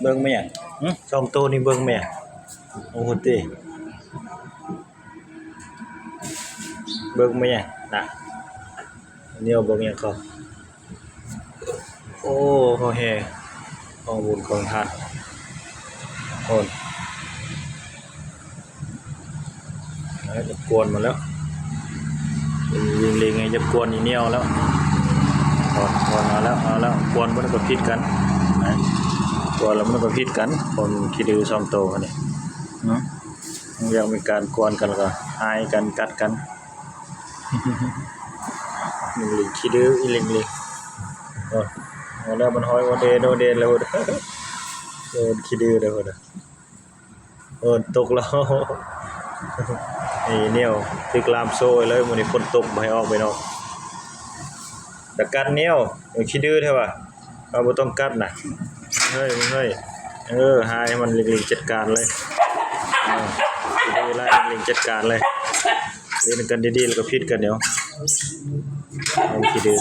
ເບິ່ງແມ່ນຫຍັງ? ຫຶ? ສອງໂຕນີ້ເບິ່ງແມ່ນຫຍັງ? ໂອ້ໂຫຕິ ເບິ່ງແມ່ນຫຍັງ? ນະ ແນວເບິ່ງຫຍັງເຂົາ? ໂອ້ ເຂົາແຫ່ຂອງບຸນຂອງທານ ໂອ້ນ. ເອີ ຈັກກວນມາແລ້ວ ເປັນລິງໆ ຈັກກວນອີ່ແນວແລ້ວ ກວນ ກວນເອົາແລ້ວ ເອົາແລ້ວ ກວນມັນກໍຜິດກັນນະ ກວນແລ້ວມັນກໍຜິດກັນ ຄົນຂີ້ດື້ສອງໂຕນີ້ ຫຶ ມັນຢາກມີການກວນກັນ ກໍຫາຍກັນ ກັດກັນ ລິງຂີ້ດື້ອີ່ລິງນີ້ ໂອ້ ເອົາແລ້ວ ມັນຫອຍໂອເດນ ໂອເດນແລ້ວ ເອີ ຂີ້ດື້ແລ້ວພຸ້ນນະ. ເອີ ຕົກແລ້ວ ນີ້ແນວຖືກລ່າມໂສ້ໄວ້ເລີຍ ມື້ນີ້ຝົນຕົກບໍ່ໃຫ້ອອກໄປນອກ ຈະກັດແນວ ເອີ ຂີ້ດື້ແທ້ວ່າ ເຮົາບໍ່ຕ້ອງກັດນະ ເຮີ້ຍ ເຮີ້ຍ ເອີ ຫາຍມັນ ລິງໆ ຈັດການເລີຍ ເອີ ຂີ້ດື້ຫຼາຍ ລິງໆ ຈັດການເລີຍ ຫຼິ້ນກັນດີໆ ແລ້ວກໍຜິດກັນເດ ມັນຂີ້ດື້.